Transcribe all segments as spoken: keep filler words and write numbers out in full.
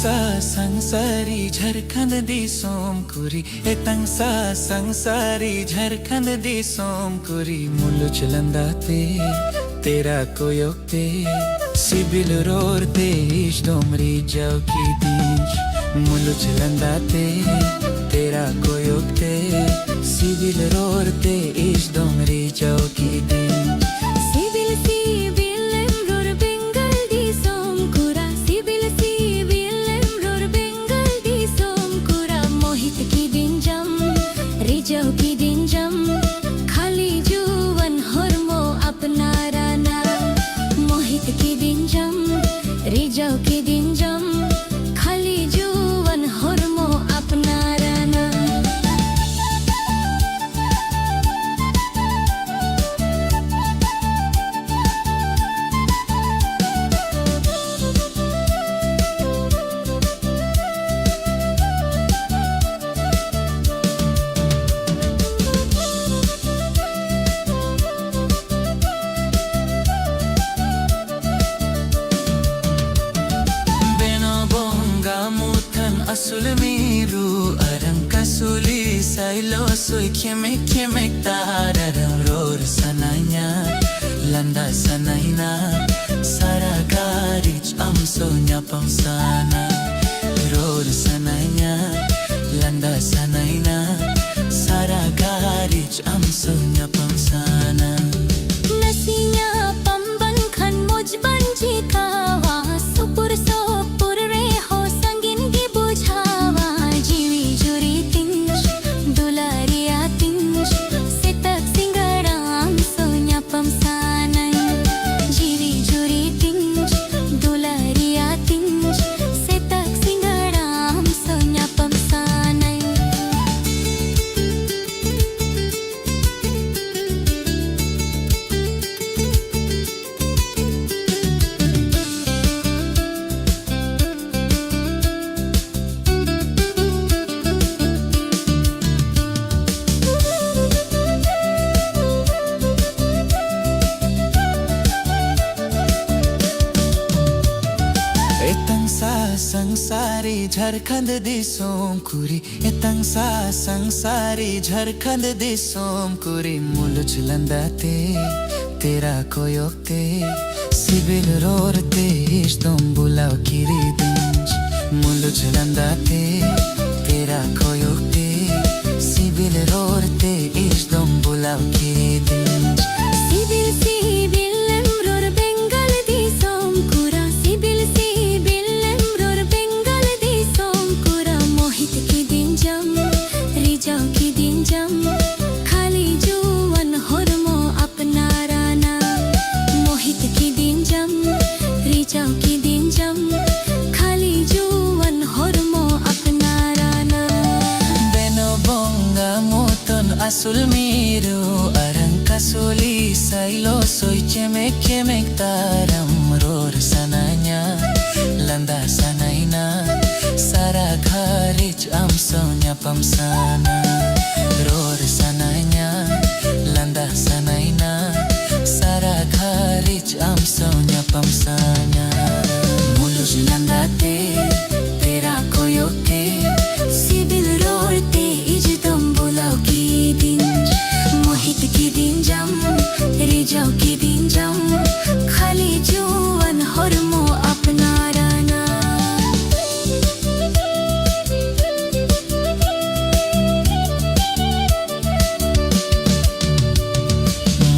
ᱥᱟ ᱥᱟᱝᱥᱟᱨᱤ ᱡᱷᱟᱨᱠᱷᱚᱸᱰ ᱫᱤᱥᱚᱢ ᱠᱩᱨᱤ, ᱮᱛᱟᱝ ᱥᱟ ᱥᱟᱝᱥᱟᱨᱤ ᱡᱷᱟᱨᱠᱷᱚᱸᱰ ᱫᱤᱥᱚᱢ ᱠᱩᱨᱤ, ᱢᱩᱞᱩᱪ ᱞᱟᱸᱫᱟᱛᱮ ᱛᱮᱨᱟ ᱠᱚᱭᱚᱜ ᱛᱮ, ᱥᱤᱵᱤᱞ ᱨᱚᱲ ᱛᱮ ᱤᱥ ᱫᱚᱢ ᱨᱤᱡᱷᱟᱹᱣ ᱠᱤᱫᱤᱧ᱾ ᱢᱩᱞᱩᱪ ᱞᱟᱸᱫᱟᱛᱮ ᱛᱮᱨᱟ ᱠᱚᱭᱚᱜ ᱛᱮ, ᱥᱤᱵᱤᱞ ᱨᱚᱲ ᱛᱮ ᱤᱥ ᱫᱚᱢ ᱨᱤᱡᱷᱟᱹᱣ ᱠᱤᱫᱤᱧ᱾ ᱥᱤᱵᱤᱞ ᱥᱤᱵᱤᱞ ᱮᱢ ᱨᱚᱲ ᱵᱮᱝᱜᱚᱞ ᱫᱤᱥᱚᱢ ᱠᱩᱨᱟ, ᱥᱤᱵᱤᱞ ᱥᱤᱵᱤᱞ ᱮᱢ ᱨᱚᱲ ᱵᱮᱝᱜᱚᱞ ᱫᱤᱥᱚᱢ ᱠᱩᱨᱟ, ᱢᱳᱦᱤᱛ ᱠᱤᱫᱤᱧ ᱡᱟᱢ, ᱨᱤᱡᱷᱟᱹᱣ ᱠᱤᱫᱤᱧ ᱡᱟᱢ, ᱠᱷᱟᱹᱞᱤ ᱡᱩᱣᱟᱹᱱ ᱦᱚᱲᱢᱚ ᱟᱯᱱᱟᱨᱟᱱᱟ᱾ ᱢᱳᱦᱤᱛ ᱠᱤᱫᱤᱧ ᱡᱟᱢ, ᱨᱤᱡᱷᱟᱹᱣ ᱠᱤᱫᱤᱧ ᱡᱟᱢ, ᱠᱷᱟᱹᱞᱤ ᱡᱩᱣᱟᱹᱱ ᱦᱚᱲᱢᱚ ᱟᱯᱱᱟᱨᱟᱱᱟ᱾ ᱵᱮᱱᱟᱣ ᱵᱚᱸᱜᱟ ᱢᱩᱴᱷᱟᱹᱱ ᱟᱹᱥᱩᱞ ᱢᱤᱨᱩ ᱟᱨᱟᱝ ᱠᱟᱹᱥᱩᱞᱤ ᱥᱟᱭᱞᱚ ᱥᱩᱭ ᱠᱷᱮᱢᱮᱠ ᱠᱷᱮᱢᱮᱠ ᱛᱟᱨᱟᱨᱟᱝ ᱨᱚᱲ ᱥᱟᱱᱟᱧᱟ, ᱞᱟᱸᱫᱟ ᱥᱟᱱᱟᱭᱱᱟ, ᱥᱟᱨᱟ ᱜᱷᱟᱹᱲᱤᱡ ᱟᱢ ᱥᱚ ᱧᱟᱯᱟᱢ ᱥᱟᱱᱟ᱾ ᱨᱚᱲ ᱥᱟᱱᱟᱧᱟ, ᱞᱟᱸᱫᱟ ᱥᱟᱱᱟᱭᱱᱟ, ᱥᱟᱨᱟ ᱜᱷᱟᱹᱲᱤᱡ ᱟᱢ ᱥᱚ ᱧᱟᱯᱟᱢ ᱥᱟᱱᱟ᱾ ᱱᱟᱥᱮ ᱧᱟᱯᱟᱢ ᱵᱟᱝᱠᱷᱟᱱ ᱢᱚᱡᱽ ᱵᱟᱝ ᱪᱤᱠᱟᱹᱣᱟ, ᱥᱩᱯᱩᱨ ᱥᱩᱯᱩᱨ ᱨᱮᱦᱚᱸ ᱥᱟᱺᱜᱤᱧ ᱜᱮ ᱵᱩᱡᱷᱟᱹᱣᱟ᱾ ᱡᱤᱣᱤ ᱡᱩᱨᱤ ᱛᱤᱧ, ᱫᱩᱞᱟᱹᱲᱤᱭᱟ ᱛᱤᱧ, ᱥᱮᱛᱟᱜ ᱥᱤᱸᱜᱟᱲ ᱟᱢ ᱥᱚ ᱧᱟᱯᱟᱢ ᱥᱟᱱᱟᱧ᱾ ᱡᱤᱣᱤ ᱡᱩᱨᱤ ᱛᱤᱧ, ᱫᱩᱞᱟᱹᱲᱤᱭᱟ ᱛᱤᱧ, ᱥᱟᱝᱥᱟᱨᱤ ᱡᱷᱟᱨᱠᱷᱚᱸᱰ ᱫᱤᱥᱚᱢ ᱠᱩᱨᱤ, ᱮᱛᱟᱝ ᱥᱟ ᱥᱟᱝᱥᱟᱨᱤ ᱡᱷᱟᱨᱠᱷᱚᱸᱰ ᱫᱤᱥᱚᱢ ᱠᱩᱨᱤ, ᱢᱩᱞᱩᱡ ᱞᱟᱸᱫᱟᱛᱮ ᱛᱮᱨᱟ ᱠᱚᱭᱚᱜ ᱛᱮ, ᱥᱤᱵᱤᱞ ᱨᱚᱲ ᱛᱮ ᱤᱥ ᱫᱚᱢ ᱵᱩᱞᱟᱣ ᱠᱤᱨᱤᱫᱤᱧ᱾ ᱢᱩᱞᱩᱡ ᱞᱟᱸᱫᱟᱛᱮ ᱛᱮᱨᱟ ᱠᱚᱭᱚᱜ ᱛᱮ, ᱥᱤᱵᱤᱞ ᱨᱚᱲ ᱛᱮ ᱤᱥ ᱫᱚᱢ ᱵᱩᱞᱟᱣ ᱠᱤᱨᱤᱫᱤᱧ᱾ ᱥᱤᱵᱤᱞ ᱥᱤᱵᱤᱞ ᱮᱢ ᱨᱚᱲ ᱵᱮᱝᱜᱟᱞ ᱫᱤᱥᱚᱢ ᱠᱩᱨᱟ, ᱥᱤᱵᱤᱞ ᱥᱤᱵᱤᱞ ᱮᱢ ᱨᱚᱲ ᱵᱮᱝᱜᱟᱞ ᱫᱤᱥᱚᱢ ᱠᱩᱨᱟ, ᱢᱳᱦᱤᱛ ᱠᱤᱫᱤᱧ ᱡᱟᱢ, ᱨᱤᱡᱟᱣ ᱠᱤᱫᱤᱧ ᱡᱟᱢ, ᱠᱷᱟᱹᱞᱤ ᱡᱩᱣᱟᱹᱱ ᱦᱚᱲᱢᱚ ᱟᱯᱱᱟᱨᱟᱱᱟ᱾ ᱢᱳᱦᱤᱛ ᱠᱤᱫᱤᱧ ᱡᱟᱢ, ᱨᱤᱡᱟᱣ ᱠᱤᱫᱤᱧ ᱡᱟᱢ, ᱠᱷᱟᱹᱞᱤ ᱡᱩᱣᱟᱹᱱ ᱦᱚᱲᱢᱚ ᱟᱯᱱᱟᱨᱟᱱᱟ᱾ ᱵᱮᱱᱚ ᱵᱚᱸᱜᱟ ᱢᱚᱛᱚᱱ ᱟᱥᱩᱞ ᱢᱤᱨᱩ, ᱟᱨᱟᱝ ᱠᱟᱥᱩᱞᱤ ᱥᱟᱭᱞᱚ ᱥᱚᱭ ᱪᱮᱢᱮᱠ ᱪᱮᱢᱮᱠ ᱛᱟᱨᱟᱢ ᱨᱚᱲ ᱥᱟᱱᱟᱧᱟ, ᱞᱟᱸᱫᱟ ᱥᱟᱱᱟᱭᱱᱟ, ᱥᱟᱨᱟ ᱜᱷᱟᱨᱤᱡ ᱟᱢ ᱥᱟᱶ ᱧᱟᱯᱟᱢ ᱥᱟᱱᱟ᱾ ᱨᱚᱲ ᱥᱟᱱᱟᱧᱟ, ᱞᱟᱸᱫᱟ ᱥᱟᱱᱟᱭᱱᱟ, ᱥᱟᱨᱟ ᱜᱷᱟᱨᱤᱡ ᱟᱢ ᱥᱟᱶ ᱧᱟᱯᱟᱢ ᱥᱟᱱᱟ᱾ ᱢᱩᱞᱩᱡ ᱞᱟᱸᱫᱟᱛᱮ, ᱛᱮᱨᱟ ᱠᱚᱭᱚᱜ ᱛᱮ, ᱥᱤᱵᱤᱞ ᱨᱚᱲ ᱛᱮ ᱤᱡ ᱫᱚᱢ ᱵᱩᱞᱟᱣ ᱠᱤᱫᱤᱧ᱾ ᱢᱳᱦᱤᱛ ᱠᱤᱫᱤᱧ ᱡᱟᱢ, ᱨᱤᱡᱟᱣ ᱠᱤᱫᱤᱧ ᱡᱟᱢ, ᱠᱷᱟᱹᱞᱤ ᱡᱩᱣᱟᱹᱱ ᱦᱚᱲᱢᱚ ᱟᱯᱱᱟᱨᱟᱱᱟ᱾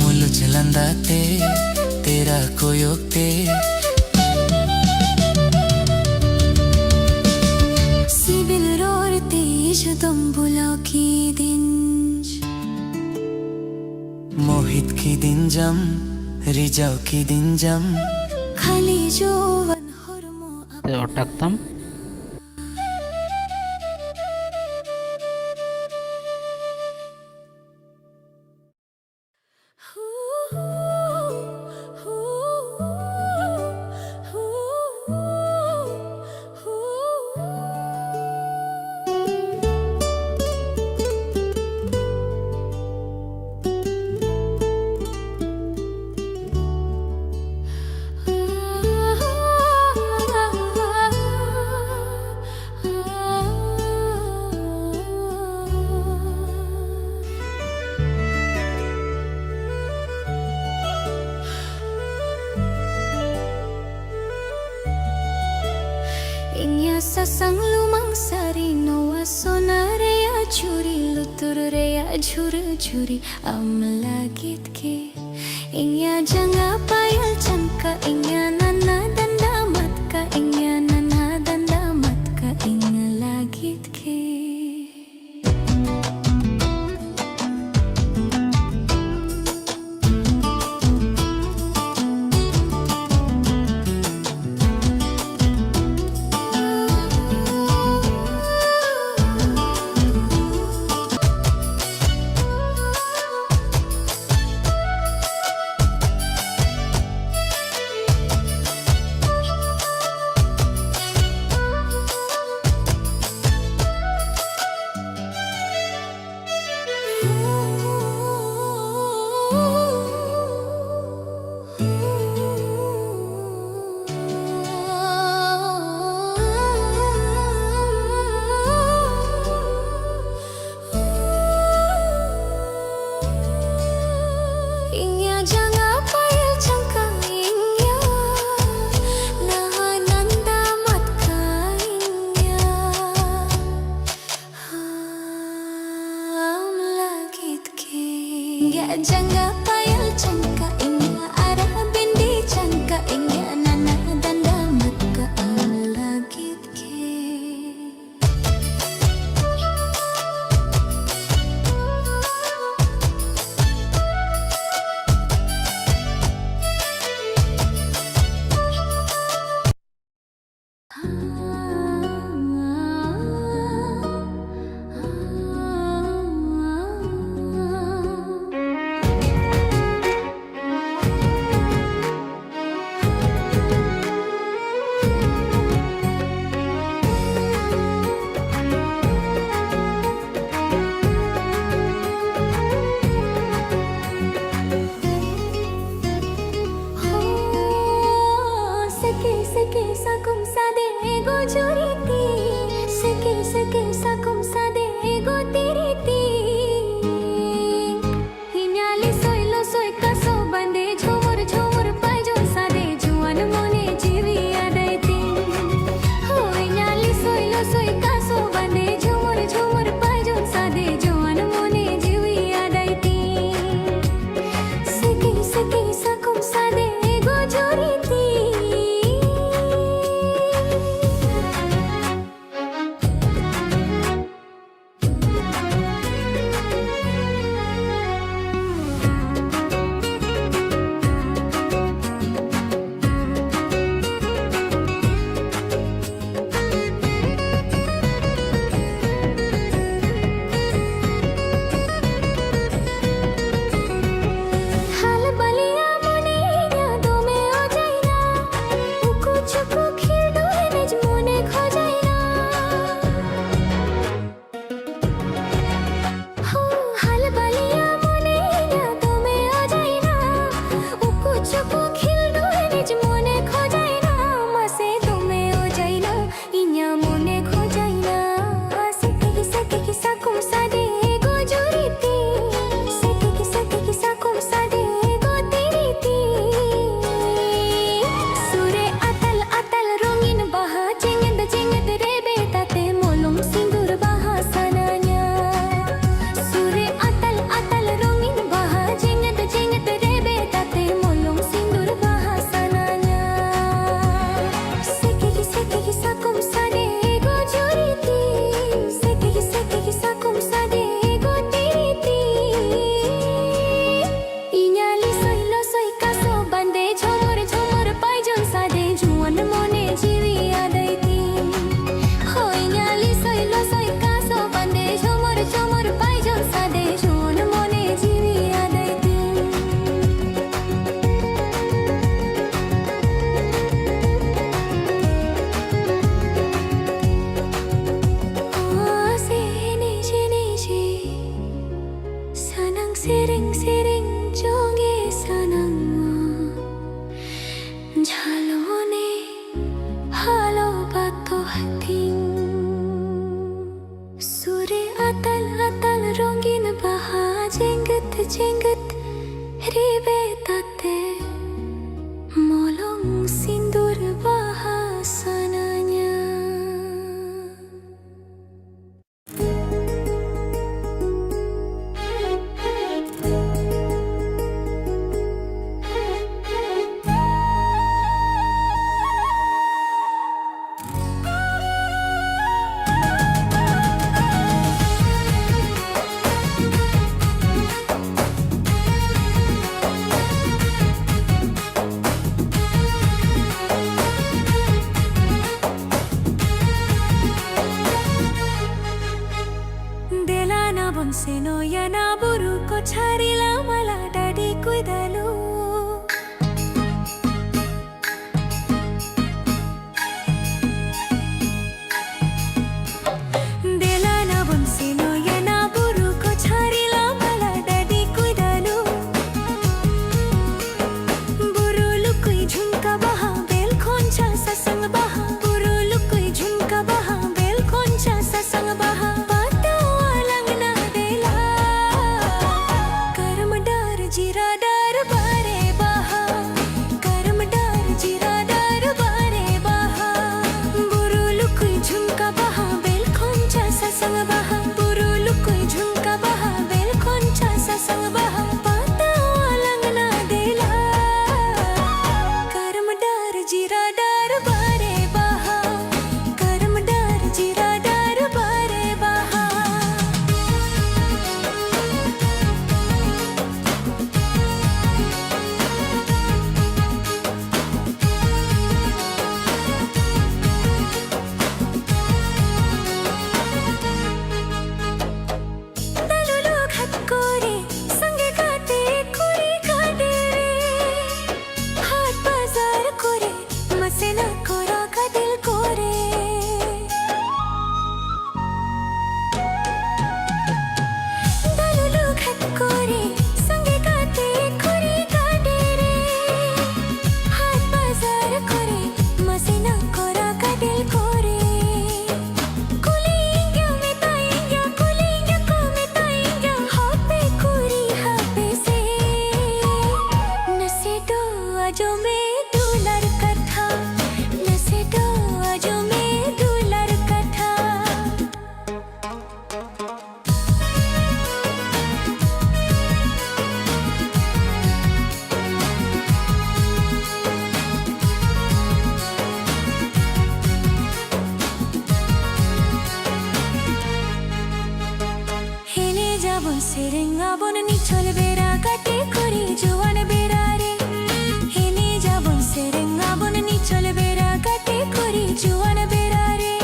ᱢᱩᱞᱩᱡ ᱞᱟᱸᱫᱟ ᱛᱮ, ᱛᱮᱨᱟ ᱠᱚᱭᱚᱜ ᱛᱮ, ᱥᱤᱵᱤᱞ ᱨᱚᱲ ᱛᱮ ᱤᱥ ᱫᱚᱢ ᱵᱩᱞᱟᱣ ᱠᱤᱫᱤᱧ᱾ ᱢᱳᱦᱤᱛ ᱠᱤᱫᱤᱧ ᱡᱟᱢ, ᱨᱤᱡᱟᱣ ᱠᱤᱫᱤᱧ ᱡᱟᱢ, ᱠᱷᱟᱹᱞᱤ ᱡᱩᱣᱟᱹᱱ ᱦᱚᱲᱢᱚ ᱟᱯ- ᱛᱮ ᱚᱴᱟᱠ ᱛᱟᱢ᱾ ᱤᱧᱟᱹᱜ ᱥᱟᱥᱟᱝ ᱞᱩᱢᱟᱹᱝ ᱥᱟᱹᱨᱤ, ᱱᱚᱣᱟ ᱥᱚᱱᱟ ᱨᱮᱭᱟᱜ ᱪᱩᱲᱤ, ᱞᱩᱛᱩᱨ ᱨᱮᱭᱟᱜ ᱡᱷᱩᱨᱤ ᱡᱷᱩᱨᱤ ᱟᱢ ᱞᱟᱹᱜᱤᱫ ᱜᱮ᱾ ᱤᱧᱟᱹᱜ ᱡᱟᱸᱜᱟ ᱯᱟᱭᱮᱞ ᱪᱟᱝᱠᱟ, ᱤᱧᱟᱹᱜ ᱱᱟᱱᱟ ᱰᱟᱱᱰᱟ ᱢᱟᱛᱠᱟ, ᱤᱧᱟᱹᱜ ᱱᱟᱱᱟ ᱰᱟᱱᱰᱟ ᱢᱟᱛᱠᱟ ᱤᱧ ᱞᱟᱹᱜᱤᱫ ᱜᱮ᱾ ᱤᱧᱟᱹᱜ ᱡᱟᱸᱜᱟ ᱯᱟᱭᱮᱞ ᱪᱟᱝᱠᱟ ᱤᱧᱟᱹᱜ, ᱱᱟᱦᱟᱜ ᱱᱟᱱᱰᱟ ᱢᱟᱛᱠᱟ ᱤᱧᱟᱹᱜ᱾ ᱟᱢ ᱞᱟᱹᱜᱤᱫ ᱜᱮ᱾ ᱤᱧᱟᱹᱜ ᱡᱟᱸᱜᱟ ᱯᱟᱭᱮᱞ ᱪᱟᱝᱠᱟ, ᱤᱧᱟᱹᱜ ᱟᱨᱟᱜ ᱵᱤᱱᱫᱤ ᱪᱟᱝᱠᱟ, ᱤᱧᱟᱹᱜ ᱱᱟᱱᱟ ᱰᱟᱱᱰᱟ ᱢᱟᱛᱠᱟ ᱟᱢ ᱞᱟᱹᱜᱤᱫ ᱜᱮ᱾ ᱥᱮᱠᱮ ᱥᱮᱠᱮ ᱥᱟᱠᱚᱢ ᱥᱟᱫᱮ ᱜᱚᱡᱩᱨᱤᱛᱤ, ᱥᱮᱠᱮ ᱥᱮᱠᱮ ᱥᱟᱠᱚᱢ ᱥᱟᱫᱮ ᱜᱚᱛᱤᱨᱤᱛᱤ᱾ ᱦᱤᱧᱟᱹᱞᱤ ᱥᱚᱭᱞᱚ ᱥᱚᱭ ᱠᱟᱥᱚ ᱵᱟᱸᱫᱮ, ᱡᱷᱚᱢᱚᱨ ᱡᱷᱚᱢᱚᱨ ᱯᱟᱭᱡᱚᱱ ᱥᱟᱰᱮ, ᱡᱩᱣᱟᱱ ᱢᱚᱱᱮ ᱡᱤᱣᱤ ᱟᱰᱟᱭ ᱛᱤᱧ᱾ ᱦᱳ, ᱛᱤᱧ᱾ ᱥᱩᱨᱮ ᱟᱛᱟᱞ ᱟᱛᱟᱞ ᱨᱚᱝᱜᱤᱱ ᱵᱟᱦᱟ ᱡᱮᱜᱮᱛ ᱡᱮᱜᱮᱛ ᱨᱮᱵᱮᱫ ᱟᱛᱮ ᱢᱚᱞᱚᱝ ᱥᱤᱸᱫᱩᱨ ᱵᱟᱦᱟ ᱥᱟᱱᱟᱧᱟ᱾ ᱫᱮᱞᱟ ᱱᱟ ᱵᱚᱱ ᱥᱮᱱᱚᱭᱟ ᱱᱟ ᱵᱩᱨᱩ ᱠᱚᱪᱷᱟᱨᱤ ᱞᱟ ᱢᱟᱞᱟ ᱰᱟᱹᱰᱤ ᱠᱩᱭᱫᱟᱞᱩ᱾ ᱫᱮᱞᱟ ᱱᱟ ᱵᱚᱱ ᱥᱮᱱᱚᱭᱟ ᱱᱟ ᱵᱩᱨᱩ ᱠᱚᱪᱷᱟᱨᱤ ᱞᱟ ᱢᱟᱞᱟ ᱰᱟᱹᱰᱤ ᱠᱩᱭᱫᱟᱞᱩ᱾ ᱵᱩᱨᱩ ᱞᱩᱠᱩᱭ ᱡᱷᱩᱢᱠᱟ ᱵᱟᱦᱟ ᱵᱮᱞ ᱠᱷᱚᱱᱪᱟ ᱥᱟᱥᱟᱝ ᱵᱟᱦᱟ᱾ ᱵᱩᱨᱩ ᱞᱩᱠᱩᱭ ᱡᱷᱩᱢᱠᱟ ᱵᱟᱦᱟ ᱵᱮᱞ ᱠᱷᱚᱱᱪᱟ ᱥᱟᱥᱟᱝ ᱵᱟᱦᱟ᱾ ᱯᱟᱛᱟᱣᱟ ᱞᱟᱝᱱᱟ ᱫᱮᱞᱟ᱾ ᱠᱟᱨᱢ ᱪᱷᱚᱞ ᱵᱮᱨᱟ ᱜᱟᱛᱮ ᱠᱩᱲᱤ ᱡᱩᱣᱟᱹᱱ ᱵᱮᱨᱟ ᱨᱮ, ᱮᱱᱮᱡ ᱟᱵᱚᱱ ᱥᱮᱨᱮᱧ ᱟᱵᱚᱱ ᱱᱤᱪᱷᱚᱞ ᱵᱮᱨᱟ ᱜᱟᱛᱮ ᱠᱩᱲᱤ ᱡᱩᱣᱟᱹᱱ ᱵᱮᱨᱟ ᱨᱮ᱾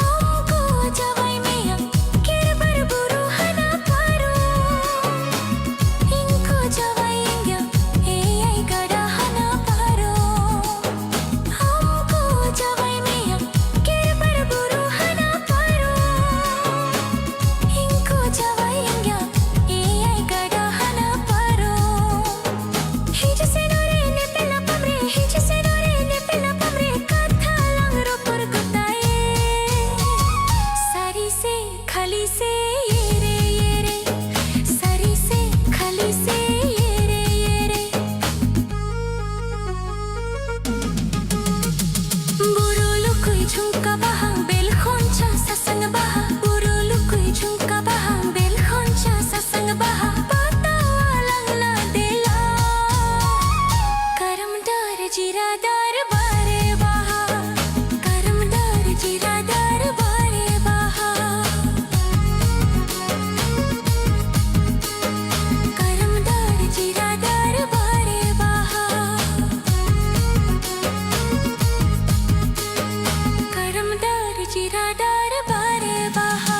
ᱟᱢ ᱠᱚ ᱡᱟᱶᱟᱭ ᱢᱮᱭᱟ ᱠᱮᱲᱵᱟᱨ ᱵᱩᱨᱩ ᱦᱟᱱᱟ ᱯᱟᱨᱚᱢ, ᱤᱧ ᱠᱚ ᱡᱟᱶᱟᱭ ᱤᱧᱟ ᱮᱭᱟᱭ ᱜᱟᱰᱟ ᱦᱟᱱᱟ ᱯᱟᱨᱚᱢ᱾ ᱟᱢ ᱠᱚ ᱡᱟᱶᱟᱭ ᱢᱮᱭᱟ ᱠᱮᱲᱵᱟᱨ ᱵᱩᱨᱩ ᱦᱟᱱᱟ ᱯᱟᱨᱚᱢ, ᱤᱧ ᱠᱚ ᱡᱟᱶᱟᱭ ᱤᱧᱟ ᱮᱭᱟᱭ ᱜᱟᱰᱟ ᱦᱟᱱᱟ ᱯᱟᱨᱚᱢ᱾ ᱦᱤᱡᱩᱜ ᱥᱮᱱᱚᱜ ᱨᱮ ᱧᱮᱯᱮᱞ ᱧᱟᱯᱟᱢ ᱨᱮ, ᱦᱤᱡᱩᱜ ᱥᱮᱱᱚᱜ ᱨᱮ ᱧᱮᱯᱮᱞ ᱧᱟᱯᱟᱢ ᱨᱮ ᱠᱟᱛᱷᱟ ᱞᱟᱝ ᱨᱚᱯᱚᱲ ᱜᱚᱴᱟᱭᱮ᱾ ᱥᱟᱹᱨᱤ ᱥᱮ ᱠᱷᱟᱹᱞᱤ ᱥᱮ ᱮᱨᱮ ᱮᱨᱮ, ᱥᱟᱹᱨᱤ ᱥᱮ ᱠᱷᱟᱹᱞᱤ ᱥᱮ ᱮᱨᱮ ᱮᱨᱮ᱾ ᱵᱩᱨᱩ ᱞᱩᱠᱩᱭ ᱡᱷᱩᱢᱠᱟ ᱵᱟᱦᱟ, ᱵᱮᱞ ᱠᱷᱚᱱᱪᱟ ᱥᱟᱥᱟᱝ ᱵᱟᱦᱟ᱾ ᱵᱩᱨᱩ ᱞᱩᱠᱩᱭ ᱡᱷᱩᱢᱠᱟ ᱵᱟᱦᱟ, ᱵᱮᱞ ᱠᱷᱚᱱᱪᱟ ᱥᱟᱥᱟᱝ ᱵᱟᱦᱟ᱾ ᱯᱟᱛᱟᱣᱟ ᱞᱟᱝ ᱱᱟ ᱫᱮᱞᱟ᱾ ᱠᱟᱨᱟᱢ ᱰᱟᱹᱨ ᱡᱤᱨᱟ ᱰᱟᱹᱨ ᱵᱟᱨᱮ ᱵᱟᱦᱟ, ᱠᱟᱨᱟᱢ ᱰᱟᱹᱨ ᱡᱤᱨᱟ ᱰᱟᱹᱨ ᱵᱟᱨᱮ ᱵᱟᱦᱟ᱾ ᱠᱟᱨᱟᱢ ᱰᱟᱹᱨ ᱡᱤᱨᱟ ᱰᱟᱹᱨ ᱵᱟᱨᱮ ᱵᱟᱦᱟ᱾ ᱠᱟᱨᱟᱢ ᱰᱟᱹᱨ ᱡᱤᱨᱟ ᱰᱟᱹᱨ ᱵᱟᱨᱮ ᱵᱟᱦᱟ᱾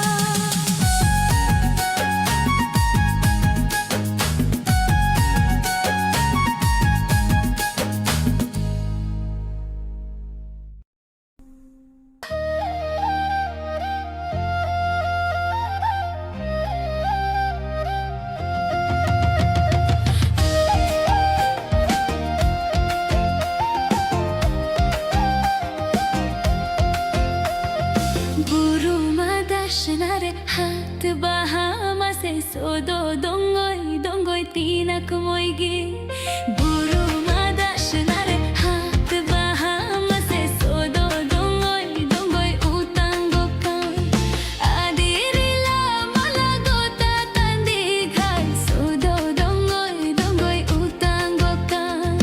ᱵᱩᱨᱩ ᱢᱟ ᱫᱟᱥᱱᱟ ᱨᱮ ᱦᱟᱛ ᱵᱟᱦᱟ ᱢᱟᱥᱮ ᱥᱚᱫᱚ ᱫᱚᱝᱜᱚᱭ ᱫᱚᱝᱜᱚᱭ ᱛᱤᱱᱟᱠ ᱢᱚᱭ ᱜᱮ᱾ ᱵᱩᱨᱩ ᱢᱟ ᱫᱟᱥᱱᱟ ᱨᱮ ᱦᱟᱛ ᱵᱟᱦᱟ ᱢᱟᱥᱮ ᱥᱚᱫᱚ ᱫᱚᱝᱜᱚᱭ ᱫᱚᱝᱜᱚᱭ ᱩᱛᱟᱝᱜᱚ ᱠᱟᱱ᱾ ᱟᱫᱤ ᱨᱤᱞᱟ ᱢᱟᱞᱟ ᱜᱚᱛᱟ ᱛᱟᱸᱫᱤ ᱜᱷᱟᱴ ᱥᱚᱫᱚ ᱫᱚᱝᱜᱚᱭ ᱫᱚᱝᱜᱚᱭ ᱩᱛᱟᱝᱜᱚ ᱠᱟᱱ᱾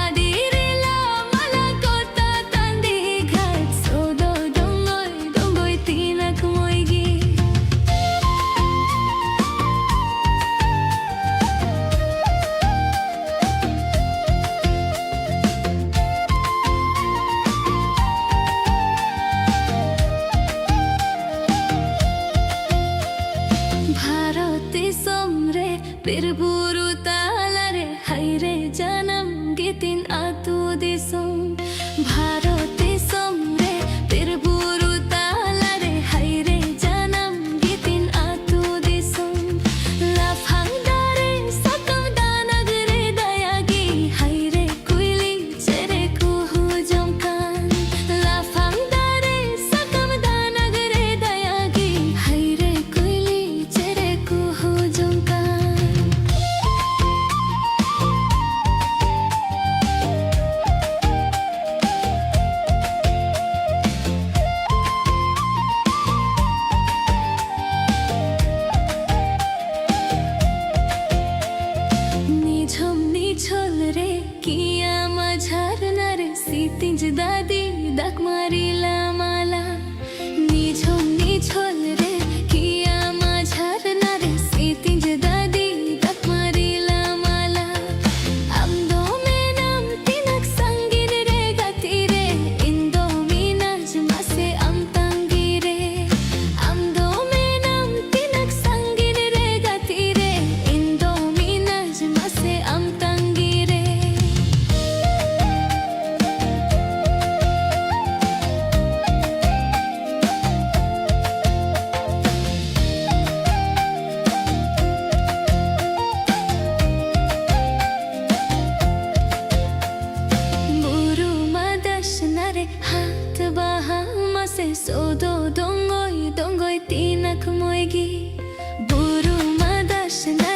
ᱟᱫᱤ ᱨᱤᱞᱟ ᱢᱟᱞᱟ ᱜᱚᱛᱟ ᱛᱟᱸᱫᱤ ᱜᱷᱟᱴ ᱥᱚᱫᱚ ᱫᱚᱝᱜᱚᱭ ᱫᱚᱝᱜᱚᱭ ᱛᱤᱱᱟᱠ ᱢᱚᱭ ᱜᱮ᱾ ᱫᱟᱫᱤ ᱫᱟᱜᱽᱢᱟ ᱨᱤᱞᱟᱹᱢᱟᱞᱟ, ᱱᱤᱡᱷᱚᱢ ᱱᱤᱡᱷᱚᱞ ᱨᱮ ᱠᱤᱭᱟᱢᱟ ᱡᱷᱟᱨᱱᱟ ᱨᱮ ᱥᱤᱛᱤᱧ ᱫᱟᱫᱤ ᱫᱟᱜᱽᱢᱟ ᱨᱤᱞᱟᱹᱢᱟᱞᱟ᱾ ᱟᱢ ᱫᱚ ᱢᱮᱱᱟᱢ ᱛᱤᱱᱟᱹᱜ ᱥᱟᱺᱜᱤᱧ ᱨᱮ ᱜᱟᱛᱮ ᱨᱮ, ᱤᱧ ᱫᱚ ᱢᱤᱱᱟᱹᱧ ᱢᱟᱥᱮ ᱟᱢ ᱛᱟᱺᱜᱤ ᱨᱮ᱾ ᱟᱢ ᱫᱚ ᱢᱮᱱᱟᱢ ᱛᱤᱱᱟᱹᱜ ᱥᱟᱺᱜᱤᱧ ᱨᱮ ᱜᱟᱛᱮ ᱨᱮ, ᱤᱧ ᱫᱚ ᱢᱤᱱᱟᱹᱧ ᱢᱟᱥᱮ ᱟᱢ ᱛᱟᱺᱜᱤ ᱨᱮ᱾ ᱵᱩᱨᱩ ᱢᱟ ᱫᱟᱥᱱᱟ ᱨᱮ ᱦᱟᱛ ᱵᱟᱦᱟ ᱢᱟᱥᱮ ᱥᱚᱫᱚ ᱰᱚᱝᱜᱚᱭ ᱰᱚᱝᱜᱚᱭ ᱛᱤᱱᱟᱹᱜ ᱢᱚᱭ ᱜᱮ᱾ ᱵᱩᱨᱩ ᱢᱟ ᱫᱟᱥᱱᱟ